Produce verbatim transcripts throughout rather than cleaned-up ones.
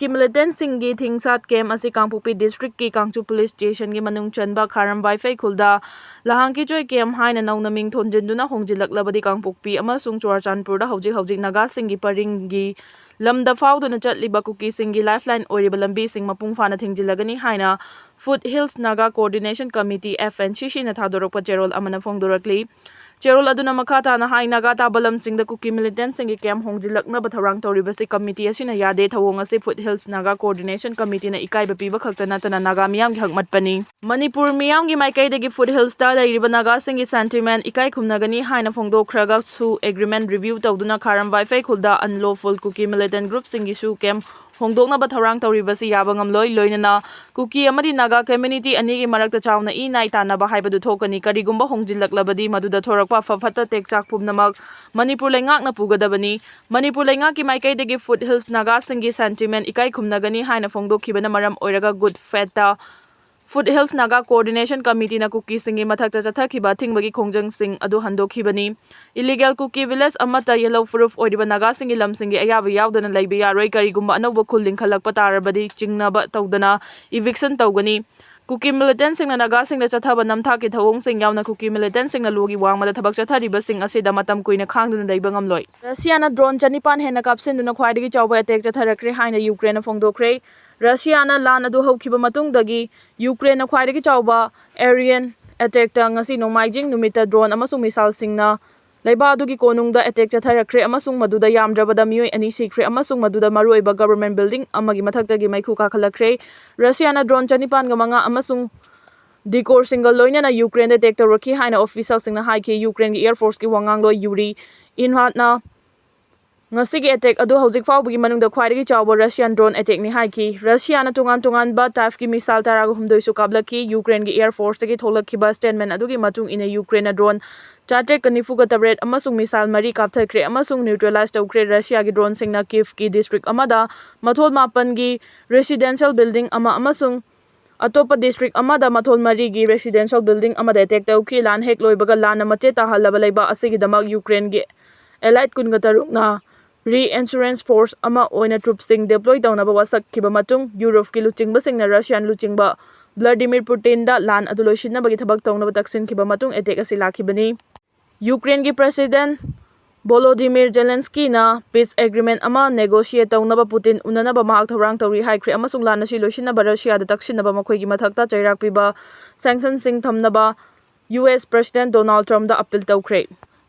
ꯀꯤ ꯃꯤꯂꯤꯇꯦꯟꯁꯤꯡꯒꯤ ꯊꯤꯡꯁꯥꯠ ꯀꯦꯝ ꯑꯁꯤ ꯀꯥꯡꯄꯣꯛꯄꯤ ꯗꯤꯁꯇ꯭ꯔꯤꯛꯀꯤ ꯀꯥꯡꯆꯨ ꯄꯨꯂꯤꯁ ꯁ꯭ꯇꯦꯁꯟꯒꯤ ꯃꯅꯨꯡ ꯆꯟꯕ ꯈꯥꯔꯝꯕꯥꯏꯐꯩ ꯈꯨꯜꯗ ꯂꯍꯥꯡꯀꯤꯆꯣꯏ ꯀꯦꯝ ꯍꯥꯏꯅ ꯅꯧꯅ ꯃꯤꯡ ꯊꯣꯟꯖꯤꯟꯗꯨꯅ ꯍꯣꯡꯖꯤꯜꯂꯛꯂꯕꯗꯤ ꯀꯥꯡꯄꯣꯛꯄꯤ ꯑꯃꯁꯨꯡ ꯆꯨꯔꯥꯆꯥꯟꯄꯨꯔꯗ ꯍꯧꯖꯤꯛ ꯍꯧꯖꯤꯛ ꯅꯥꯒꯥꯁꯤꯡꯒꯤ ꯄꯔꯤꯡꯒꯤ ꯂꯝꯗ ꯐꯥꯎꯗꯨꯅ ꯆꯠꯂꯤꯕ ꯀꯨꯀꯤꯁꯤꯡꯒꯤ ꯂꯥꯏꯐꯂꯥꯏꯟ ꯑꯣꯏꯔꯤꯕ ꯂꯝꯕꯤꯁꯤꯡ ꯃꯄꯨꯡ ꯐꯥꯅ ꯊꯤꯡꯖꯤꯜꯂꯒꯅꯤ ꯍꯥꯏꯅ food hills Naga coordination committee, F N C C ꯅ ꯊꯥꯗꯣꯔꯛꯄ ꯆꯦꯔꯣꯜ ꯑꯃꯅ ꯐꯣꯡꯗꯣꯔꯛꯂꯤ꯫ ꯆꯦꯔꯣꯜ ꯑꯗꯨꯅ ꯃꯈꯥ ꯇꯥꯅ ꯍꯥꯏ, ꯅꯥꯒꯥ ꯇꯥꯕ ꯂꯝꯁꯤꯡꯗ ꯀꯨꯀꯤ ꯃꯤꯂꯤꯇꯦꯟꯁꯤꯡꯒꯤ ꯀꯦꯝ ꯍꯣꯡꯖꯤꯜꯂꯛꯅꯕ ꯊꯧꯔꯥꯡ ꯇꯧꯔꯤꯕꯁꯤ ꯀꯃꯤꯇꯤ ꯑꯁꯤꯅ ꯌꯥꯗꯦ꯫ ꯊꯧꯑꯣꯡ ꯑꯁꯤ ꯐꯨꯠ ꯍꯤꯜꯁ ꯅꯥꯒꯥ ꯀꯣꯑꯣꯔꯗꯤꯅꯦꯁꯟ ꯀꯃꯤꯇꯤꯅ ꯏꯀꯥꯏꯕ ꯄꯤꯕ ꯈꯛꯇ ꯅꯠꯇꯅ ꯅꯥꯒꯥ ꯃꯤꯌꯥꯝꯒꯤ ꯍꯛꯃꯠꯄꯅꯤ꯫ ꯃꯅꯤꯄꯨꯔ ꯃꯤꯌꯥꯝꯒꯤ ꯃꯥꯏꯀꯩꯗꯒꯤ ꯐꯨꯠ ꯍꯤꯜꯁꯇ ꯂꯩꯔꯤꯕ ꯅꯥꯒꯥꯁꯤꯡꯒꯤ ꯁꯦꯟꯇꯤꯃꯦꯟ ꯏꯀꯥꯏ ꯈꯨꯝꯅꯒꯅꯤ ꯍꯥꯏꯅ ꯐꯣꯡꯗꯣꯛꯈ꯭ꯔꯒꯁꯨ, ꯑꯦꯒ꯭ꯔꯤꯃꯦꯟ ꯔꯤꯚ꯭ꯌꯨ ꯇꯧꯗꯨꯅ ꯈꯥꯔꯝꯕꯥꯏꯐꯩ ꯈꯨꯜꯗ ꯑꯟꯂꯣꯐꯨꯜ ꯀꯨꯀꯤ ꯃꯤꯂꯤꯇꯦꯟ ꯒ꯭ꯔꯨꯞꯁꯤꯡꯒꯤꯁꯨ ꯀꯦꯝ ꯍꯣꯡꯗꯣꯛꯅꯕ ꯊꯧꯔꯥꯡ ꯇꯧꯔꯤꯕꯁꯤ ꯌꯥꯕ ꯉꯝꯂꯣꯏ꯫ ꯂꯣꯏꯅꯅ ꯀꯨꯀꯤ ꯑꯃꯗꯤ ꯅꯥꯒꯥ ꯀꯝꯃ꯭ꯌꯨꯅꯤꯇꯤ ꯑꯅꯤꯒꯤ ꯃꯔꯛꯇ ꯆꯥꯎꯅ ꯏ ꯅꯥꯏ ꯇꯥꯟꯅꯕ ꯍꯥꯏꯕꯗꯨ ꯊꯣꯛꯀꯅꯤ꯫ ꯀꯔꯤꯒꯨꯝꯕ ꯍꯣꯡꯖꯤꯜꯂꯛꯂꯕꯗꯤ ꯃꯗꯨꯗ ꯊꯣꯔꯛꯄ ꯑꯐ ꯐꯠꯇ ꯇꯦꯛꯆꯥꯛ ꯄꯨꯝꯅꯃꯛ ꯃꯅꯤꯄꯨꯔ ꯂꯩꯉꯥꯛꯅ ꯄꯨꯒꯗꯕꯅꯤ꯫ ꯃꯅꯤꯄꯨꯔ ꯂꯩꯉꯥꯛꯀꯤ ꯃꯥꯏꯀꯩꯗꯒꯤ ꯐꯨꯠ ꯍꯤꯜꯁ ꯅꯥꯒꯥꯁꯤꯡꯒꯤ ꯁꯦꯟꯇꯤꯃꯦꯟ ꯏꯀꯥꯏ ꯈꯨꯝꯅꯒꯅꯤ ꯍꯥꯏꯅ ꯐꯣꯡꯗꯣꯛꯈꯤꯕꯅ ꯃꯔꯝ ꯑꯣꯏꯔꯒ ꯒꯨꯗ ꯐꯦꯠꯇ ꯐꯨꯠ ꯍꯤꯜꯁ ꯅꯥꯒꯥ ꯀꯣꯑꯣꯔꯗꯤꯅꯦꯁꯟ ꯀꯃꯤꯇꯤꯅ ꯀꯨꯀꯤꯁꯤꯡꯒꯤ ꯃꯊꯛꯇ ꯆꯠꯊꯈꯤꯕ ꯑꯊꯤꯡꯕꯒꯤ ꯈꯣꯡꯖꯪꯁꯤꯡ ꯑꯗꯨ ꯍꯟꯗꯣꯛꯈꯤꯕꯅꯤ꯫ ꯏꯂꯤꯒꯦꯜ ꯀꯨꯀꯤ ꯚꯤꯂꯦꯖ ꯑꯃꯠꯇ ꯌꯦꯜꯂꯣ ꯄ꯭ꯔꯨꯐ ꯑꯣꯏꯔꯤꯕ ꯅꯥꯒꯥꯁꯤꯡꯒꯤ ꯂꯝꯁꯤꯡꯒꯤ ꯑꯌꯥꯕ ꯌꯥꯎꯗꯅ ꯂꯩꯕ ꯌꯥꯔꯣꯏ꯫ ꯀꯔꯤꯒꯨꯝꯕ ꯑꯅꯧꯕ ꯈꯨꯜ ꯂꯤꯡꯈꯠꯂꯛꯄ ꯇꯥꯔꯕꯗꯤ ꯆꯤꯡꯅꯕ ꯇꯧꯗꯅ ꯏꯚꯤꯛꯁꯟ ꯇꯧꯒꯅꯤ꯫ ꯀꯨꯀꯤ ꯃꯤꯂꯤꯇꯦꯟꯁꯤꯡꯅ ꯅꯥꯒꯥꯁꯤꯡꯗ ꯆꯠꯊꯕ ꯅꯝꯊꯥꯛꯀꯤ ꯊꯧꯑꯣꯡꯁꯤꯡ ꯌꯥꯎꯅ ꯀꯨꯀꯤ ꯃꯤꯂꯤꯇꯦꯟꯁꯤꯡꯅ ꯂꯣꯒꯤ ꯋꯥꯡꯃꯗ ꯊꯕꯛ ꯆꯠꯊꯔꯤꯕꯁꯤꯡ ꯑꯁꯤꯗ ꯃꯇꯝ ꯀꯨꯏꯅ ꯈꯥꯡꯗꯨꯅ ꯂꯩꯕ ꯉꯝꯂꯣꯏ꯫ ꯔꯁꯤꯌꯥꯅ ꯗ꯭ꯔꯣꯟ ꯆꯅꯤꯄꯥꯟ ꯍꯦꯟꯅ ꯀꯥꯞꯁꯤꯟꯗꯨꯅ ꯈ꯭ꯋꯥꯏꯗꯒꯤ ꯆꯥꯎꯕ ꯑꯦꯇꯦꯛ ꯆꯠꯊꯔꯛꯈ꯭ꯔꯦ ꯍꯥꯏꯅ ꯌꯨꯀ꯭ꯔꯦꯟꯅ ꯐꯣꯡꯗꯣꯛꯈ꯭ꯔꯦ꯫ ꯔꯁꯤꯌꯥꯅ ꯂꯥꯟ ꯑꯗꯨ ꯍꯧꯈꯤꯕ ꯃꯇꯨꯡꯗꯒꯤ ꯌꯨꯀ꯭ꯔꯦꯟꯅ ꯈ꯭ꯋꯥꯏꯗꯒꯤ ꯆꯥꯎꯕ ꯑꯦꯔꯤꯌꯟ ꯑꯦꯇꯦꯛꯇ ꯉꯁꯤ ꯅꯣꯡꯃꯥꯏꯖꯤꯡ ꯅꯨꯃꯤꯠꯇ ꯗ꯭ꯔꯣꯟ ꯑꯃꯁꯨꯡ ꯃꯤꯁꯥꯏꯜꯁꯤꯡꯅ ꯂꯩꯕꯥꯛ ꯑꯗꯨꯒꯤ ꯀꯣꯅꯨꯡꯗ ꯑꯦꯇꯦꯛ ꯆꯠꯊꯔꯛꯈ꯭ꯔꯦ ꯑꯃꯁꯨꯡ ꯃꯗꯨꯗ ꯌꯥꯝꯗ꯭ꯔꯕꯗ ꯃꯤꯑꯣꯏ ꯑꯅꯤ ꯁꯤꯈ꯭ꯔꯦ ꯑꯃꯁꯨꯡ ꯃꯗꯨꯗ ꯃꯔꯨꯑꯣꯏꯕ ꯒꯕꯔꯃꯦꯟ ꯕꯤꯜꯗꯤꯡ ꯑꯃꯒꯤ ꯃꯊꯛꯇꯒꯤ ꯃꯩꯈꯨ ꯀꯥꯈꯠꯂꯛꯈ꯭ꯔꯦ꯫ ꯔꯁꯤꯌꯥꯅ ꯗ꯭ꯔꯣꯟ ꯆꯅꯤꯄꯥꯟꯒ ꯃꯉꯥ ꯑꯃꯁꯨꯡ ꯗꯤꯀꯣꯔꯁꯤꯡꯒ ꯂꯣꯏꯅꯅ ꯌꯨꯀ꯭ꯔꯦꯟꯗ ꯑꯦꯇꯦꯛ ꯇꯧꯔꯛꯈꯤ ꯍꯥꯏꯅ ꯑꯣꯐꯤꯁꯤꯌꯦꯜꯁꯤꯡꯅ ꯍꯥꯏꯈꯤ꯫ ꯌꯨꯀ꯭ꯔꯦꯟꯒꯤ ꯑꯦꯌꯔ ꯐꯣꯔꯁꯀꯤ ꯋꯥꯉꯥꯡꯂꯣꯏ ꯌꯨꯔꯤ ꯏꯟꯍꯥꯠꯅ ꯉꯁꯤꯒꯤ ꯑꯦꯇꯦꯛ ꯑꯗꯨ ꯍꯧꯖꯤꯛ ꯐꯥꯎꯕꯒꯤ ꯃꯅꯨꯡꯗ ꯈ꯭ꯋꯥꯏꯗꯒꯤ ꯆꯥꯎꯕ ꯔꯁꯤꯌꯥꯟ ꯗ꯭ꯔꯣꯟ ꯑꯦꯇꯦꯛꯅꯤ ꯍꯥꯏꯈꯤ꯫ ꯔꯁꯤꯌꯥꯅ ꯇꯣꯉꯥꯟ ꯇꯣꯉꯥꯟꯕ ꯇꯥꯏꯞꯀꯤ ꯃꯤꯁꯥꯏꯜ ꯇꯔꯥꯒ ꯍꯨꯝꯗꯣꯏꯁꯨ ꯀꯥꯞꯂꯛꯈꯤ꯫ ꯌꯨꯀ꯭ꯔꯦꯟꯒꯤ ꯑꯦꯌꯔ ꯐꯣꯔꯁꯇꯒꯤ ꯊꯣꯛꯂꯛꯈꯤꯕ ꯁ꯭ꯇꯦꯠꯃꯦꯟ ꯑꯗꯨꯒꯤ ꯃꯇꯨꯡ ꯏꯟꯅ ꯌꯨꯀ꯭ꯔꯦꯟꯅ ꯗ꯭ꯔꯣꯟ ꯆꯥꯇ꯭ꯔꯦꯠꯀ ꯅꯤꯐꯨꯒ ꯇꯔꯦꯠ ꯑꯃꯁꯨꯡ ꯃꯤꯁꯥꯏꯜ ꯃꯔꯤ ꯀꯥꯞꯊꯈ꯭ꯔꯦ ꯑꯃꯁꯨꯡ ꯅ꯭ꯌꯨꯇ꯭ꯔꯦꯂꯥꯏꯖ ꯇꯧꯈ꯭ꯔꯦ꯫ ꯔꯁꯤꯌꯥꯒꯤ ꯗ꯭ꯔꯣꯟꯁꯤꯡꯅ ꯀꯤꯚꯀꯤ ꯗꯤꯁꯇ꯭ꯔꯤꯛ ꯑꯃꯗ ꯃꯊꯣꯜ ꯃꯥꯄꯟꯒꯤ ꯔꯦꯁꯤꯗꯦꯟꯁꯤꯌꯦꯜ ꯕꯤꯜꯗꯤꯡ ꯑꯃ ꯑꯃꯁꯨꯡ ꯑꯇꯣꯞꯄ ꯗꯤꯁꯇ꯭ꯔꯤꯛ ꯑꯃꯗ ꯃꯊꯣꯜ ꯃꯔꯤꯒꯤ ꯔꯦꯁꯤꯗꯦꯟꯁꯤꯌꯦꯜ ꯕꯤꯜꯗꯤꯡ ꯑꯃꯗ ꯑꯦꯇꯦꯛ ꯇꯧꯈꯤ꯫ ꯂꯥꯟ ꯍꯦꯛ ꯂꯣꯏꯕꯒ ꯂꯥꯟꯅ ꯃꯆꯦꯠ ꯇꯥꯍꯜꯂꯕ ꯂꯩꯕꯥꯛ ꯑꯁꯤꯒꯤꯗꯃꯛ ꯌꯨꯀ꯭ꯔꯦꯟꯒꯤ ꯑꯦꯂꯥꯏꯠ ꯀꯨꯟꯒ ꯇꯔꯨꯛꯅ Reinsurance Force ꯑꯃ ꯑꯣꯏꯅ troops ꯁꯤꯡ deploy ꯇꯧꯅꯕ ꯋꯥꯁꯛꯈꯤꯕ ꯃꯇꯨꯡ, ꯌꯨꯔꯣꯞꯀꯤ ꯂꯨꯆꯤꯡꯕꯁꯤꯡꯅ ꯔꯁꯤꯌꯥꯟ ꯂꯨꯆꯤꯡꯕ ꯕ꯭ꯂꯥꯗꯤꯃꯤꯔ ꯄꯨꯇꯤꯟꯗ ꯂꯥꯟ ꯑꯗꯨ ꯂꯣꯏꯁꯤꯟꯅꯕꯒꯤ ꯊꯕꯛ ꯇꯧꯅꯕ ꯇꯛꯁꯤꯟꯈꯤꯕ ꯃꯇꯨꯡ attack ꯑꯁꯤ ꯂꯥꯛꯈꯤꯕꯅꯤ꯫ ꯌꯨꯀ꯭ꯔꯦꯟꯒꯤ President ꯚꯣꯂꯣꯗꯤꯃꯤꯔ ꯖꯦꯂꯦꯟꯁꯀꯤꯅ peace agreement ꯑꯃ negotiate ꯇꯧꯅꯕ ꯄꯨꯇꯤꯟ ꯎꯅꯅꯕ ꯃꯍꯥꯛ ꯊꯧꯔꯥꯡ ꯇꯧꯔꯤ ꯍꯥꯏꯈ꯭ꯔꯦ, ꯑꯃꯁꯨꯡ ꯂꯥꯟ ꯑꯁꯤ ꯂꯣꯏꯁꯤꯟꯅꯕ ꯔꯁꯤꯌꯥꯗ ꯇꯛꯁꯤꯟꯅꯕ ꯃꯈꯣꯏꯒꯤ ꯃꯊꯛꯇ ꯆꯩꯔꯥꯛ ꯄꯤꯕ sanction ꯁꯤꯡ ꯊꯝꯅꯕ ꯌꯨ ꯑꯦꯁ President ꯗꯣꯅꯥꯜꯗ ꯇ꯭ꯔꯝꯞꯗ appeal ꯇꯧꯈ꯭ꯔꯦ꯫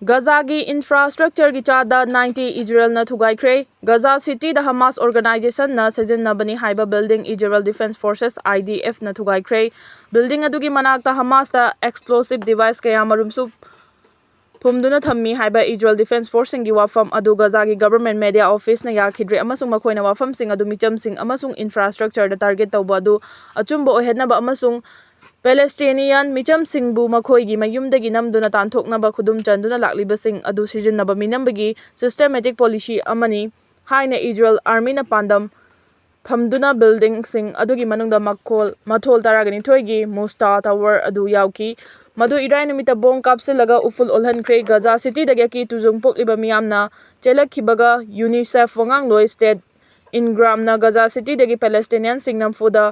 ꯒꯖꯥꯒꯤ infrastructure ꯒꯤ ꯆꯥꯗ ninety ꯏꯖꯔꯦꯜꯅ ꯊꯨꯒꯥꯏꯈ꯭ꯔꯦ꯫ ꯒꯖꯥ ꯁꯤꯇꯤꯗ ꯍꯃꯥꯁ organization ꯅ ꯁꯤꯖꯤꯟꯅꯕꯅꯤ ꯍꯥꯏꯕ building Israel Defense Forces, I D F ꯅ ꯊꯨꯒꯥꯏꯈ꯭ꯔꯦ꯫ Building ꯑꯗꯨꯒꯤ ꯃꯅꯥꯛꯇ ꯍꯃꯥꯁꯇ explosive device ꯀꯌꯥ ꯃꯔꯨꯝꯁꯨ ꯐꯨꯝꯗꯨꯅ ꯊꯝꯃꯤ ꯍꯥꯏꯕ Israel Defense Force ꯁꯤꯡꯒꯤ ꯋꯥꯐꯝ ꯑꯗꯨ ꯒꯖꯥꯒꯤ government media office ꯅ ꯌꯥꯈꯤꯗ꯭ꯔꯦ, ꯑꯃꯁꯨꯡ ꯃꯈꯣꯏꯅ ꯋꯥꯐꯝꯁꯤꯡ ꯑꯗꯨ ꯃꯤꯆꯝꯁꯤꯡ ꯑꯃꯁꯨꯡ infrastructure ꯗ target ꯇꯧꯕ ꯑꯗꯨ ꯑꯆꯨꯝꯕ ꯑꯣꯏꯍꯟꯅꯕ ꯑꯃꯁꯨꯡ Palestinian ꯃꯤꯆꯝꯁꯤꯡꯕꯨ ꯃꯈꯣꯏꯒꯤ ꯃꯌꯨꯝꯗꯒꯤ ꯅꯝꯗꯨꯅ ꯇꯥꯟꯊꯣꯛꯅꯕ ꯈꯨꯗꯨꯝ ꯆꯟꯗꯨꯅ ꯂꯥꯛꯂꯤꯕꯁꯤꯡ ꯑꯗꯨ ꯁꯤꯖꯤꯟꯅꯕ ꯃꯤꯅꯝꯕꯒꯤ systematic policy ꯑꯃꯅꯤ ꯍꯥꯏꯅ Israel army ꯅ ꯄꯥꯟꯗꯝ ꯊꯝꯗꯨꯅ building ꯁꯤꯡ ꯑꯗꯨꯒꯤ ꯃꯅꯨꯡꯗ ꯃꯈꯣꯜ, ꯃꯊꯣꯜ ꯇꯔꯥꯒ ꯅꯤꯊꯣꯏꯒꯤ Musta Tower ꯑꯗꯨ ꯌꯥꯎꯈꯤ꯫ ꯃꯗꯨ ꯏꯔꯥꯏ ꯅꯨꯃꯤꯠꯇ bomb ꯀꯥꯞꯁꯤꯜꯂꯒ ꯎꯐꯨꯜ ꯑꯣꯜꯍꯟꯈ꯭ꯔꯦ꯫ ꯒꯖꯥ ꯁꯤꯇꯤꯗꯒꯤ ꯑꯀꯤ ꯇꯨꯖꯨꯡ ꯄꯣꯛꯂꯤꯕ ꯃꯤꯌꯥꯝꯅ ꯆꯦꯜꯂꯛꯈꯤꯕꯒ UNICEF ꯋꯥꯉꯥꯡꯂꯣꯏ Stan Ingram ꯅ ꯒꯖꯥ ꯁꯤꯇꯤꯗꯒꯤ Palestinian ꯁꯤꯡ ꯅꯝꯐꯨꯗ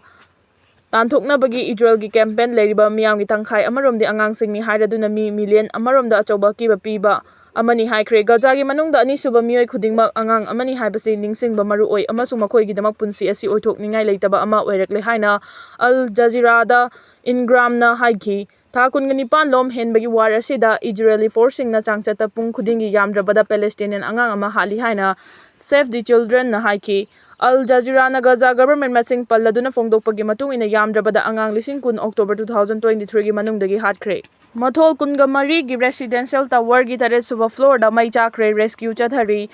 ꯇꯥꯟꯊꯣꯛꯅꯕꯒꯤ ꯏꯖꯔꯦꯜꯒꯤ campaign ꯂꯩꯔꯤꯕ ꯃꯤꯌꯥꯝꯒꯤ ꯇꯪꯈꯥꯏ ꯑꯃꯔꯣꯝꯗꯤ ꯑꯉꯥꯡꯁꯤꯡꯅꯤ ꯍꯥꯏꯔꯗꯨꯅ ꯃꯤ million ꯑꯃꯔꯣꯝꯗ ꯑꯆꯧꯕ ꯑꯀꯤꯕ ꯄꯤꯕ ꯑꯃꯅꯤ ꯍꯥꯏꯈ꯭ꯔꯦ꯫ ꯒꯖꯥꯒꯤ ꯃꯅꯨꯡꯗ ꯑꯅꯤꯁꯨꯕ ꯃꯤꯑꯣꯏ ꯈꯨꯗꯤꯡꯃꯛ ꯑꯉꯥꯡ ꯑꯃꯅꯤ ꯍꯥꯏꯕꯁꯤ ꯅꯤꯡꯁꯤꯡꯕ ꯃꯔꯨ ꯑꯣꯏ, ꯑꯃꯁꯨꯡ ꯃꯈꯣꯏꯒꯤꯗꯃꯛ ꯄꯨꯟꯁꯤ ꯑꯁꯤ ꯑꯣꯏꯊꯣꯛꯅꯤꯡꯉꯥꯏ ꯂꯩꯇꯕ ꯑꯃ ꯑꯣꯏꯔꯛꯂꯦ ꯍꯥꯏꯅ Al Jazeera ꯗ Ingram ꯅ ꯍꯥꯏꯈꯤ꯫ ꯊꯥ ꯀꯨꯟꯒ ꯅꯤꯄꯥꯟ ꯂꯣꯝ ꯍꯦꯟꯕꯒꯤ war ꯑꯁꯤꯗ Israeli force ꯁꯤꯡꯅ ꯆꯥꯡꯆꯠꯇ ꯄꯨꯡ ꯈꯨꯗꯤꯡꯒꯤ ꯌꯥꯝꯗ꯭ꯔꯕꯗ Palestinian ꯑꯉꯥꯡ ꯑꯃ ꯍꯥꯠꯂꯤ ꯍꯥꯏꯅ Save the Children ꯅ ꯍꯥꯏꯈꯤ꯫ Al Jazeera ꯅ ꯒꯖꯥ government ꯃꯁꯤꯡ ꯄꯜꯂꯗꯨꯅ ꯐꯣꯡꯗꯣꯛꯄꯒꯤ ꯃꯇꯨꯡ ꯏꯟꯅ, ꯌꯥꯝꯗ꯭ꯔꯕꯗ ꯑꯉꯥꯡ ꯂꯤꯁꯤꯡ ꯀꯨꯟ October two thousand twenty three ꯒꯤ ꯃꯅꯨꯡꯗꯒꯤ ꯍꯥꯠꯈ꯭ꯔꯦ꯫ ꯃꯊꯣꯜ ꯀꯨꯟꯒ ꯃꯔꯤꯒꯤ residential tower ꯒꯤ ꯇꯔꯦꯠ ꯁꯨꯕ floor ꯗ ꯃꯩ ꯆꯥꯛꯈ꯭ꯔꯦ, rescue ꯆꯠꯊꯔꯤ꯫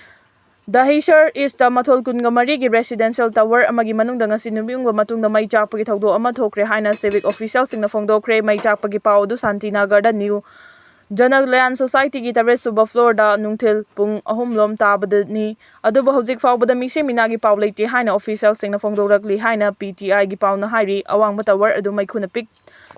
Dahishar East ꯇ ꯃꯊꯣꯜ ꯀꯨꯟꯒ ꯃꯔꯤꯒꯤ residential tower ꯑꯃꯒꯤ ꯃꯅꯨꯡꯗ ꯉꯁꯤ ꯅꯨꯃꯤꯠ ꯌꯨꯡꯕ ꯃꯇꯨꯡꯗ ꯃꯩ ꯆꯥꯛꯄꯒꯤ ꯊꯧꯗꯣꯛ ꯑꯃ ꯊꯣꯛꯈ꯭ꯔꯦ ꯍꯥꯏꯅ civic official ꯁꯤꯡꯅ ꯐꯣꯡꯗꯣꯛꯈ꯭ꯔꯦ꯫ ꯃꯩ ꯆꯥꯛꯄꯒꯤ ꯄꯥꯎ ꯑꯗꯨ Santinagar ꯗ New Jana Kalyan Society ꯒꯤ ꯇꯔꯦꯠ ꯁꯨꯕ floor ꯗ ꯅꯨꯡꯊꯤꯜ ꯄꯨꯡ ꯑꯍꯨꯝ ꯂꯣꯝ ꯇꯥꯕꯗꯅꯤ꯫ ꯑꯗꯨꯕꯨ ꯍꯧꯖꯤꯛ ꯐꯥꯎꯕꯗ ꯃꯤꯁꯤ ꯃꯤꯅꯥꯒꯤ ꯄꯥꯎ ꯂꯩꯇꯦ ꯍꯥꯏꯅ official ꯁꯤꯡꯅ ꯐꯣꯡꯗꯣꯔꯛꯂꯤ ꯍꯥꯏꯅ P T I ꯒꯤ ꯄꯥꯎꯅ ꯍꯥꯏꯔꯤ꯫ ꯑꯋꯥꯡꯕ tower ꯑꯗꯨ ꯃꯩꯈꯨꯅ ꯄꯤꯛ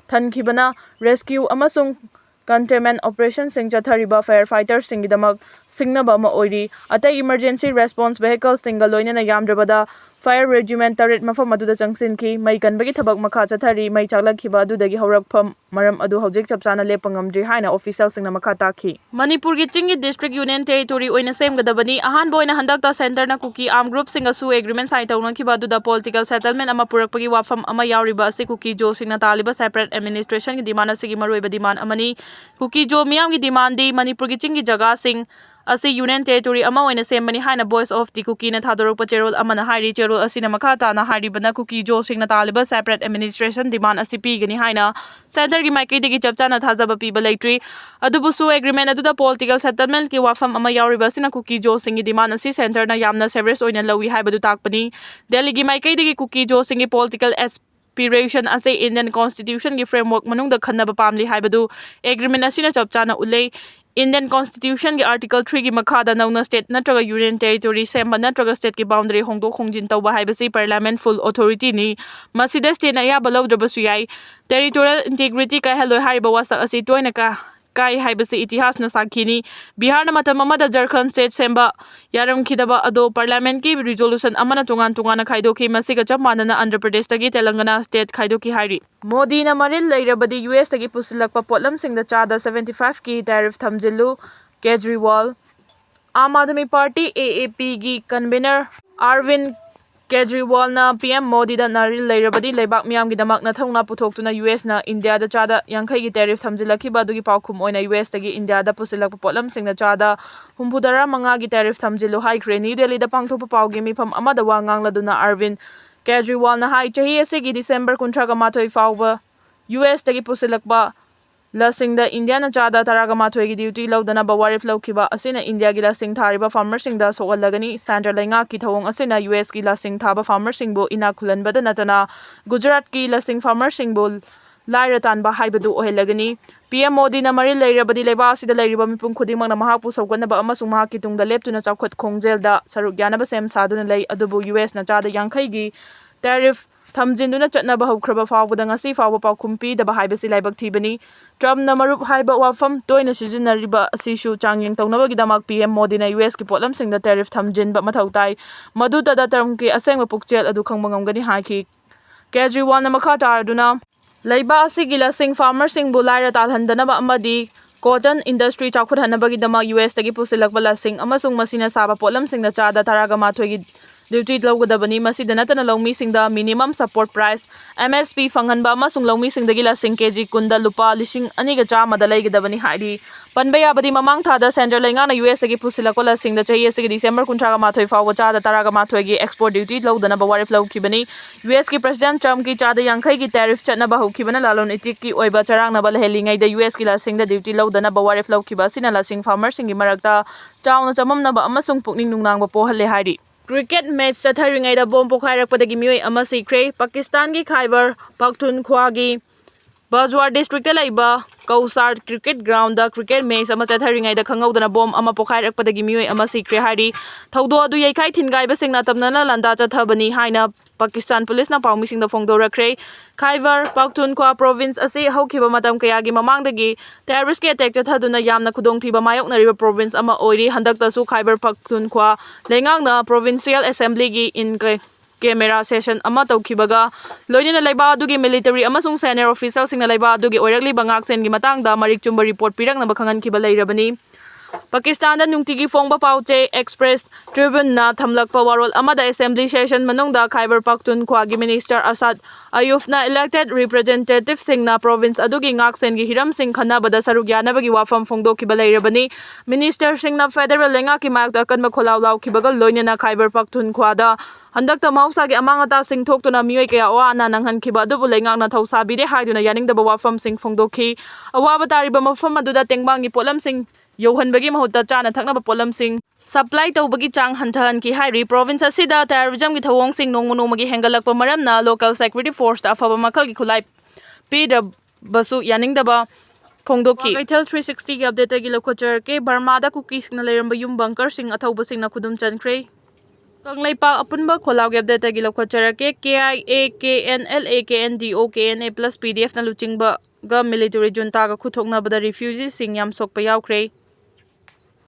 ꯊꯟꯈꯤꯕꯅ rescue ꯑꯃꯁꯨꯡ containment operationꯁꯤꯡ ꯆꯠꯊꯔꯤꯕ fire fighterꯁꯤꯡꯒꯤꯗꯃꯛ ꯁꯤꯡꯅꯕ ꯑꯃ ꯑꯣꯏꯔꯤ꯫ ꯑꯇꯩ emergency response vehicleꯁꯤꯡꯒ ꯂꯣꯏꯅꯅ ꯌꯥꯝꯗ꯭ꯔꯕꯗ fire regiment ꯇꯔꯦꯠ ꯃꯐꯝ ꯑꯗꯨꯗ ꯆꯪꯁꯤꯟꯈꯤ꯫ ꯃꯩ ꯀꯟꯕꯒꯤ ꯊꯕꯛ ꯃꯈꯥ ꯆꯠꯊꯔꯤ꯫ ꯃꯩ ꯆꯥꯛꯂꯛꯈꯤꯕ ꯑꯗꯨꯗꯒꯤ ꯍꯧꯔꯛꯐꯝ ꯃꯔꯝ ꯑꯗꯨ ꯍꯧꯖꯤꯛ ꯆꯞ ꯆꯥꯅ ꯂꯦꯞꯄ ꯉꯝꯗ꯭ꯔꯤ ꯍꯥꯏꯅ officialꯁꯤꯡꯅ ꯃꯈꯥ ꯇꯥꯈꯤ꯫ ꯃꯅꯤꯄꯨꯔꯒꯤ ꯆꯤꯡꯒꯤ district union territory ꯑꯣꯏꯅ ꯁꯦꯝꯒꯗꯕꯅꯤ꯫ ꯑꯍꯥꯟꯕ ꯑꯣꯏꯅ ꯍꯟꯗꯛꯇ centreꯅ Kuki armed groupꯁꯤꯡꯒꯁꯨ agreement sign ꯇꯧꯅꯈꯤꯕ ꯑꯗꯨꯗ political settlement ꯑꯃ ꯄꯨꯔꯛꯄꯒꯤ ꯋꯥꯐꯝ ꯑꯃ ꯌꯥꯎꯔꯤꯕ ꯑꯁꯤ Kuki-Zoꯁꯤꯡꯅ ꯇꯥꯜꯂꯤꯕ separate administrationꯒꯤ demand ꯑꯁꯤꯒꯤ ꯃꯔꯨꯑꯣꯏꯕ demand ꯑꯃꯅꯤ꯫ Kuki-Zo ꯃꯤꯌꯥꯝꯒꯤ demandꯗꯤ ꯃꯅꯤꯄꯨꯔꯒꯤ ꯆꯤꯡꯒꯤ ꯖꯒꯥꯁꯤꯡ ꯑꯁꯤ union territory ꯑꯃ ꯑꯣꯏꯅ ꯁꯦꯝꯕꯅꯤ ꯍꯥꯏꯅ Voice of the Kukiꯅ ꯊꯥꯗꯣꯔꯛꯄ ꯆꯦꯔꯣꯜ ꯑꯃꯅ ꯍꯥꯏꯔꯤ꯫ ꯆꯦꯔꯣꯜ ꯑꯁꯤꯅ ꯃꯈꯥ ꯇꯥꯅ ꯍꯥꯏꯔꯤꯕꯅ Kuki-Zoꯁꯤꯡꯅ ꯇꯥꯜꯂꯤꯕ separate administration demand ꯑꯁꯤ ꯄꯤꯒꯅꯤ ꯍꯥꯏꯅ centreꯒꯤ ꯃꯥꯏꯀꯩꯗꯒꯤ ꯆꯞ ꯆꯥꯅ ꯊꯥꯖꯕ ꯄꯤꯕ ꯂꯩꯇ꯭ꯔꯤ꯫ ꯑꯗꯨꯕꯨꯁꯨ agreement ꯑꯗꯨꯗ political settlementꯀꯤ ꯋꯥꯐꯝ ꯑꯃ ꯌꯥꯎꯔꯤꯕ ꯑꯁꯤꯅ Kuki-Zoꯁꯤꯡꯒꯤ demand ꯑꯁꯤ centreꯅ ꯌꯥꯝꯅ serious ꯑꯣꯏꯅ ꯂꯧꯏ ꯍꯥꯏꯕꯗꯨ ꯇꯥꯛꯄꯅꯤ꯫ ꯗꯦꯜꯂꯤꯒꯤ ꯃꯥꯏꯀꯩꯗꯒꯤ Kuki-Zoꯁꯤꯡꯒꯤ political aspiration ꯑꯁꯤ Indian constitutionꯒꯤ framework ꯃꯅꯨꯡꯗ ꯈꯟꯅꯕ ꯄꯥꯝꯂꯤ ꯍꯥꯏꯕꯗꯨ agreement ꯑꯁꯤꯅ ꯆꯞ ꯆꯥꯅ ꯎꯠꯂꯦ꯫ Indian constitutionꯒꯤ article threeꯒꯤ ꯃꯈꯥꯗ ꯅꯧꯅ state ꯅꯠꯇ꯭ꯔꯒ union territory ꯁꯦꯝꯕ ꯅꯠꯇ꯭ꯔꯒ stateꯀꯤ boundary ꯍꯣꯡꯗꯣꯛ ꯍꯣꯡꯖꯤꯟ ꯇꯧꯕ ꯍꯥꯏꯕꯁꯤ parliament full authorityꯅꯤ꯫ ꯃꯁꯤꯗ stateꯅ ꯑꯌꯥꯕ ꯂꯧꯗ꯭ꯔꯕꯁꯨ ꯌꯥꯏ꯫ Territorial integrity ꯀꯥꯏꯍꯜꯂꯣꯏ ꯍꯥꯏꯔꯤꯕ ꯋꯥꯁꯛ ꯑꯁꯤ ꯇꯣꯏꯅ ꯀꯥ-, ꯀꯥꯏ ꯍꯥꯏꯕꯁꯤ ꯏꯇꯤꯍꯥꯁꯅ ꯁꯥꯈꯤꯅꯤ꯫ ꯕꯤꯍꯥꯔꯅ ꯃꯇꯝ ꯑꯃꯗ ꯖꯔꯈꯟ state ꯁꯦꯝꯕ ꯌꯥꯔꯝꯈꯤꯗꯕ ꯑꯗꯣ parliamentꯀꯤ resolution ꯑꯃꯅ ꯇꯣꯉꯥꯟ ꯇꯣꯉꯥꯟꯅ ꯈꯥꯏꯗꯣꯛꯈꯤ꯫ ꯃꯁꯤꯒ ꯆꯞ ꯃꯥꯟꯅꯅ ꯑꯟꯙ꯭ꯔ ꯄ꯭ꯔꯗꯦꯁꯇꯒꯤ ꯇꯦꯂꯪꯒꯅꯥ state ꯈꯥꯏꯗꯣꯛꯈꯤ ꯍꯥꯏꯔꯤ꯫ ꯃꯣꯗꯤꯅ ꯃꯔꯤꯜ ꯂꯩꯔꯕꯗꯤ USꯇꯒꯤ ꯄꯨꯁꯤꯜꯂꯛꯄ ꯄꯣꯠꯂꯝꯁꯤꯡꯗ ꯆꯥꯗ seventy fiveꯀꯤ tariff ꯊꯝꯖꯤꯜꯂꯨ, ꯀꯦꯖ꯭ꯔꯤꯋꯥꯜ꯫ Aam Aadmi party, AAPꯒꯤ convener ꯑꯔꯕꯤꯟ ꯀꯦꯖ꯭ꯔꯤꯋꯥꯜꯅ PM ꯃꯣꯗꯤꯗ ꯃꯔꯤꯜ ꯂꯩꯔꯕꯗꯤ ꯂꯩꯕꯥꯛ ꯃꯤꯌꯥꯝꯒꯤꯗꯃꯛ ꯅꯊꯧꯅꯥ ꯄꯨꯊꯣꯛꯇꯨꯅ USꯅ ꯏꯟꯗꯤꯌꯥꯗ ꯆꯥꯗ ꯌꯥꯡꯈꯩꯒꯤ tariff ꯊꯝꯖꯤꯜꯂꯛꯈꯤꯕ ꯑꯗꯨꯒꯤ ꯄꯥꯎꯈꯨꯝ ꯑꯣꯏꯅ USꯇꯒꯤ ꯏꯟꯗꯤꯌꯥꯗ ꯄꯨꯁꯤꯜꯂꯛꯄ ꯄꯣꯠꯂꯝꯁꯤꯡꯗ ꯆꯥꯗ ꯍꯨꯝꯐꯨꯇꯔꯥ ꯃꯉꯥꯒꯤ tariff ꯊꯝꯖꯤꯜꯂꯨ ꯍꯥꯏꯈ꯭ꯔꯦ꯫ ꯅ꯭ꯌꯨ ꯗꯦꯜꯂꯤꯗ ꯄꯥꯡꯊꯣꯛꯄ ꯄꯥꯎꯒꯤ ꯃꯤꯐꯝ ꯑꯃꯗ ꯋꯥ ꯉꯥꯡꯂꯗꯨꯅ ꯑꯔꯕꯤꯟ ꯀꯦꯖ꯭ꯔꯤꯋꯥꯜꯅ ꯍꯥꯏ, ꯆꯍꯤ ꯑꯁꯤꯒꯤ December ꯀꯨꯟꯊ꯭ꯔꯥ ꯃꯥꯊꯣꯏ ꯐꯥꯎꯕ USꯇꯒꯤ ꯄꯨꯁꯤꯜꯂꯛꯄ ꯂꯁꯤꯡꯗ ꯏꯟꯗꯤꯌꯥꯅ ꯆꯥꯗ ꯇꯔꯥꯒ ꯃꯥꯊꯣꯏꯒꯤ duty ꯂꯧꯗꯅꯕ ꯋꯥꯔꯦꯞ ꯂꯧꯈꯤꯕ ꯑꯁꯤꯅ ꯏꯟꯗꯤꯌꯥꯒꯤ ꯂꯁꯤꯡ ꯊꯥꯔꯤꯕ farmerꯁꯤꯡꯗ ꯁꯣꯛꯍꯜꯂꯒꯅꯤ꯫ Centre ꯂꯩꯉꯥꯛꯀꯤ ꯊꯧꯑꯣꯡ ꯑꯁꯤꯅ USꯀꯤ ꯂꯁꯤꯡ ꯊꯥꯕ farmerꯁꯤꯡꯕꯨ ꯏꯅꯥꯛ ꯈꯨꯜꯍꯟꯕꯗ ꯅꯠꯇꯅ ꯒꯨꯖꯔꯥꯠꯀꯤ ꯂꯁꯤꯡ farmerꯁꯤꯡꯕꯨ ꯂꯥꯏꯔ ꯇꯥꯟꯕ ꯍꯥꯏꯕꯗꯨ ꯑꯣꯏꯍꯜꯂꯒꯅꯤ꯫ PM ꯃꯣꯗꯤꯅ ꯃꯔꯤꯜ ꯂꯩꯔꯕꯗꯤ ꯂꯩꯕꯥꯛ ꯑꯁꯤꯗ ꯂꯩꯔꯤꯕ ꯃꯤꯄꯨꯝ ꯈꯨꯗꯤꯡꯃꯛꯅ ꯃꯍꯥꯛꯄꯨ ꯁꯧꯒꯠꯅꯕ ꯑꯃꯁꯨꯡ ꯃꯍꯥꯛꯀꯤ ꯇꯨꯡꯗ ꯂꯦꯞꯇꯨꯅ ꯆꯥꯎꯈꯠ ꯈꯣꯡꯖꯦꯜꯗ ꯁꯔꯨꯛ ꯌꯥꯅꯕ ꯁꯦꯝ ꯁꯥꯗꯨꯅ ꯂꯩ꯫ ꯑꯗꯨꯕꯨ USꯅ ꯆꯥꯗ ꯌꯥꯡꯈꯩꯒꯤ tariff ꯊꯝꯖꯤꯟꯗꯨꯅ ꯆꯠꯅꯕ ꯍꯧꯈ꯭ꯔꯕ ꯐꯥꯎꯕꯗ ꯉꯁꯤ ꯐꯥꯎꯕ ꯄꯥꯎꯈꯨꯝ ꯄꯤꯗꯕ ꯍꯥꯏꯕꯁꯤ ꯂꯥꯏꯕꯛ ꯊꯤꯕꯅꯤ꯫ ꯇ꯭ꯔꯝꯞꯅ ꯃꯔꯨꯞ ꯍꯥꯏꯕ ꯋꯥꯐꯝ ꯇꯣꯏꯅ ꯁꯤꯖꯤꯟꯅꯔꯤꯕ ꯑꯁꯤꯁꯨ ꯆꯥꯡꯌꯦꯡ ꯇꯧꯅꯕꯒꯤꯗꯃꯛ ꯄꯤ ꯑꯦꯝ ꯃꯣꯗꯤꯅ ꯌꯨ ꯑꯦꯁꯀꯤ ꯄꯣꯠꯂꯝꯁꯤꯡꯗ ꯇꯦꯔꯤꯐ ꯊꯝꯖꯤꯟꯕ ꯃꯊꯧ ꯇꯥꯏ꯫ ꯃꯗꯨꯇꯗ ꯇ꯭ꯔꯝꯞꯀꯤ ꯑꯁꯦꯡꯕ ꯄꯨꯛꯆꯦꯜ ꯑꯗꯨ ꯈꯪꯕ ꯉꯝꯒꯅꯤ ꯍꯥꯏꯈꯤ꯫ ꯀꯦꯖꯔꯤꯋꯥꯜꯅ ꯃꯈꯥ ꯇꯥꯔꯗꯨꯅ, ꯂꯩꯕꯥꯛ ꯑꯁꯤꯒꯤ ꯂꯁꯤꯡ ꯐꯥꯔꯃꯔꯁꯤꯡꯕꯨ ꯂꯥꯏꯔ ꯇꯥꯜꯍꯟꯗꯅꯕ ꯑꯃꯗꯤ cotton industry ꯆꯥꯎꯈꯠꯍꯟꯅꯕꯒꯤꯗꯃꯛ ꯌꯨ ꯑꯦꯁꯇꯒꯤ ꯄꯨꯁꯤꯜꯂꯛꯄ ꯂꯁꯤꯡ ꯑꯃꯁꯨꯡ ꯃꯁꯤꯅ ꯁꯥꯕ ꯄꯣꯠꯂꯝꯁꯤꯡꯗ ꯆꯥꯗ ꯇꯔꯥꯒ ꯃꯥꯊꯣꯏꯒꯤ duty ꯂꯧꯒꯗꯕꯅꯤ꯫ ꯃꯁꯤꯗ ꯅꯠꯇꯅ ꯂꯧꯃꯤꯁꯤꯡꯗ minimum support price, M S P, ꯐꯪꯍꯟꯕ ꯑꯃꯁꯨꯡ ꯂꯧꯃꯤꯁꯤꯡꯗꯒꯤ ꯂꯁꯤꯡ ꯀꯦꯖꯤ ꯀꯨꯟꯗ ꯂꯨꯄꯥ ꯂꯤꯁꯤꯡ ꯑꯅꯤꯒ ꯆꯥꯝꯃꯗ ꯂꯩꯒꯗꯕꯅꯤ ꯍꯥꯏꯔꯤ꯫ ꯄꯟꯕ ꯌꯥꯕꯗꯤ, ꯃꯃꯥꯡ ꯊꯥꯗ centre ꯂꯩꯉꯥꯛꯅ ꯌꯨ ꯑꯦꯁꯇꯒꯤ ꯄꯨꯁꯤꯜꯂꯛꯄ ꯂꯁꯤꯡꯗ ꯆꯍꯤ ꯑꯁꯤꯒꯤ ꯗꯤꯁꯦꯝꯕꯔ ꯀꯨꯟꯊ꯭ꯔꯥꯒ ꯃꯥꯊꯣꯏ ꯐꯥꯎꯕ ꯆꯥꯗ ꯇꯔꯥꯒ ꯃꯥꯊꯣꯏꯒꯤ export duty ꯂꯧꯗꯅꯕ ꯋꯥꯔꯦꯞ ꯂꯧꯈꯤꯕꯅꯤ꯫ ꯌꯨ ꯑꯦꯁꯀꯤ President Trumpꯀꯤ ꯆꯥꯗ ꯌꯥꯡꯈꯩꯒꯤ tariff ꯆꯠꯅꯕ ꯍꯧꯈꯤꯕꯅ ꯂꯂꯣꯟ ꯏꯇꯤꯛꯀꯤ ꯑꯣꯏꯕ ꯆꯔꯥꯡꯅꯕ ꯂꯩꯍꯜꯂꯤꯉꯩꯗ ꯌꯨ ꯑꯦꯁꯀꯤ ꯂꯁꯤꯡꯗ duty ꯂꯧꯗꯅꯕ ꯋꯥꯔꯦꯞ ꯂꯧꯈꯤꯕ ꯑꯁꯤꯅ ꯂꯁꯤꯡ ꯐꯥꯔꯃꯔꯁꯤꯡꯒꯤ ꯃꯔꯛꯇ ꯆꯥꯎꯅ ꯆꯃꯝꯅꯕ ꯑꯃꯁꯨꯡ ꯄꯨꯛꯅꯤꯡ ꯅꯨꯡꯅꯥꯡꯕ ꯄꯣꯛꯍꯜꯂꯦ ꯍꯥꯏꯔꯤ꯫ Cricket match ꯆꯠꯊꯔꯤꯉꯩꯗ ꯕꯣꯝ ꯄꯣꯈꯥꯏꯔꯛꯄꯗꯒꯤ ꯃꯤꯑꯣꯏ ꯑꯃ ꯁꯤꯈ꯭ꯔꯦ꯫ ꯄꯥꯀꯤꯁꯇꯥꯟꯒꯤ ꯈꯥꯏꯕꯔ ꯄꯈꯇꯨꯟꯈ꯭ꯋꯥꯒꯤ ꯕꯖꯋꯥꯔ districtꯇ ꯂꯩꯕ ꯀꯧꯁꯥꯔ cricket groundꯗ cricket match ꯑꯃ ꯆꯠꯊꯔꯤꯉꯩꯗ ꯈꯪꯍꯧꯗꯅ ꯕꯣꯝ ꯑꯃ ꯄꯣꯈꯥꯏꯔꯛꯄꯗꯒꯤ ꯃꯤꯑꯣꯏ ꯑꯃ ꯁꯤꯈ꯭ꯔꯦ ꯍꯥꯏꯔꯤ꯫ ꯊꯧꯗꯣꯛ ꯑꯗꯨ ꯌꯩꯈꯥꯏ ꯊꯤꯟꯒꯥꯏꯕꯁꯤꯡꯅ ꯇꯝꯅꯅ ꯂꯥꯟꯗꯥ ꯆꯠꯊꯕꯅꯤ ꯍꯥꯏꯅ ꯄꯥꯀꯤꯁꯇꯥꯟ ꯄꯨꯂꯤꯁꯅ ꯄꯥꯎꯃꯤꯁꯤꯡꯗ ꯐꯣꯡꯗꯣꯔꯛꯈ꯭ꯔꯦ꯫ ꯈꯥꯏꯕꯔ ꯄꯈꯇꯨꯟꯈ꯭ꯋꯥ province ꯑꯁꯤ ꯍꯧꯈꯤꯕ ꯃꯇꯝ ꯀꯌꯥꯒꯤ ꯃꯃꯥꯡꯗꯒꯤ terroristꯀꯤ attack ꯆꯠꯊꯗꯨꯅ ꯌꯥꯝꯅ ꯈꯨꯗꯣꯡꯊꯤꯕ ꯃꯥꯌꯣꯛꯅꯔꯤꯕ province ꯑꯃ ꯑꯣꯏꯔꯤ꯫ ꯍꯟꯗꯛꯇꯁꯨ ꯈꯥꯏꯕꯔ ꯄꯈꯇꯨꯟꯈ꯭ꯋꯥ ꯂꯩꯉꯥꯛꯅ provincial assemblyꯒꯤ in camera session ꯑꯃ ꯇꯧꯈꯤꯕꯒ ꯂꯣꯏꯅꯅ ꯂꯩꯕꯥꯛ ꯑꯗꯨꯒꯤ military ꯑꯃꯁꯨꯡ senior officialꯁꯤꯡꯅ ꯂꯩꯕꯥꯛ ꯑꯗꯨꯒꯤ ꯑꯣꯏꯔꯛꯂꯤꯕ ꯉꯥꯛꯁꯦꯟꯒꯤ ꯃꯇꯥꯡꯗ ꯃꯔꯤꯛ ꯆꯨꯝꯕ report ꯄꯤꯔꯛꯅꯕ ꯈꯪꯍꯟꯈꯤꯕ ꯂꯩꯔꯕꯅꯤ꯫ ꯄꯥꯀꯤꯁꯇꯥꯟꯗ ꯅꯨꯡꯇꯤꯒꯤ ꯐꯣꯡꯕ ꯄꯥꯎ ꯆꯦ Express Tribuneꯅ ꯊꯝꯂꯛꯄ ꯋꯥꯔꯣꯜ ꯑꯃꯗ assembly session ꯃꯅꯨꯡꯗ ꯈꯥꯏꯕꯔ ꯄꯈꯇꯨꯟꯈ꯭ꯋꯥꯒꯤ minister ꯑꯁꯥꯗ ꯑꯌꯨꯐꯅ elected representativeꯁꯤꯡꯅ province ꯑꯗꯨꯒꯤ ꯉꯥꯛꯁꯦꯟꯒꯤ ꯍꯤꯔꯝꯁꯤꯡ ꯈꯟꯅꯕꯗ ꯁꯔꯨꯛ ꯌꯥꯅꯕꯒꯤ ꯋꯥꯐꯝ ꯐꯣꯡꯗꯣꯛꯈꯤꯕ ꯂꯩꯔꯕꯅꯤ꯫ Ministerꯁꯤꯡꯅ federal ꯂꯩꯉꯥꯛꯀꯤ ꯃꯥꯌꯣꯛꯇ ꯑꯀꯟꯕ ꯈꯣꯜꯂꯥꯎ ꯂꯥꯎꯈꯤꯕꯒ ꯂꯣꯏꯅꯅ ꯈꯥꯏꯕꯔ ꯄꯈꯇꯨꯟꯈ꯭ꯋꯥꯗ ꯍꯟꯗꯛꯇ ꯃꯍꯧꯁꯥꯒꯤ ꯑꯃꯥꯡ ꯑꯇꯥꯁꯤꯡ ꯊꯣꯛꯇꯨꯅ ꯃꯤꯑꯣꯏ ꯀꯌꯥ ꯑꯋꯥ ꯑꯅꯥ ꯅꯪꯍꯟꯈꯤꯕ ꯑꯗꯨꯕꯨ ꯂꯩꯉꯥꯛꯅ ꯊꯧꯁꯥꯕꯤꯗꯦ ꯍꯥꯏꯗꯨꯅ ꯌꯥꯅꯤꯡꯗꯕ ꯋꯥꯐꯝꯁꯤꯡ ꯐꯣꯡꯗꯣꯛꯈꯤ꯫ ꯑꯋꯥꯕ ꯇꯥꯔꯤꯕ ꯃꯐꯝ ꯑꯗꯨꯗ ꯇꯦꯡꯕꯥꯡꯒꯤ ꯄꯣꯠꯂꯝꯁꯤꯡ ꯌꯧꯍꯟꯕꯒꯤ ꯃꯍꯨꯠꯇ ꯆꯥꯅ ꯊꯛꯅꯕ ꯄꯣꯠꯂꯝꯁꯤꯡ supply ꯇꯧꯕꯒꯤ ꯆꯥꯡ ꯍꯟꯊꯍꯟꯈꯤ ꯍꯥꯏꯔꯤ꯫ Province ꯑꯁꯤꯗ terrorismꯒꯤ ꯊꯧꯑꯣꯡꯁꯤꯡ ꯅꯣꯡꯃ ꯅꯣꯡꯃꯒꯤ ꯍꯦꯟꯒꯠꯂꯛꯄ ꯃꯔꯝꯅ local security forceꯇ ꯑꯐꯕ ꯃꯈꯜꯒꯤ ꯈꯨꯠꯂꯥꯏ ꯄꯤꯗ꯭ꯔꯕꯁꯨ ꯌꯥꯅꯤꯡꯗꯕ ꯐꯣꯡꯗꯣꯛꯈꯤ꯫ ꯀꯩꯊꯦꯜ three sixtyꯒꯤ updateꯇꯒꯤ ꯂꯧꯈꯠꯆꯔꯛꯀꯦ꯫ ꯕꯔꯃꯥꯗ ꯀꯨꯀꯤꯁꯤꯡꯅ ꯂꯩꯔꯝꯕ ꯌꯨꯝ bunkerꯁꯤꯡ ꯑꯊꯧꯕꯁꯤꯡꯅ ꯈꯨꯗꯨꯝ ꯆꯟꯈ꯭ꯔꯦ꯫ ꯀꯪꯂꯩꯄꯥꯛ ꯑꯄꯨꯟꯕ ꯈꯣꯜꯂꯥꯎꯒꯤ ꯑꯞꯗꯦꯠꯇꯒꯤ ꯂꯧꯈꯠꯆꯔꯛꯀꯦ꯫ K I A, K N L A, K N D O, K N A plus P D ꯑꯦꯐꯅ ꯂꯨꯆꯤꯡꯕꯒ ꯃꯤꯂꯤꯇꯔꯤ ꯖꯨꯟꯇꯥꯒ ꯈꯨꯠꯊꯣꯛꯅꯕꯗ ꯔꯤꯐ꯭ꯌꯨꯖꯤꯁꯤꯡ ꯌꯥꯝ ꯁꯣꯛꯄ ꯌꯥꯎꯈ꯭ꯔꯦ꯫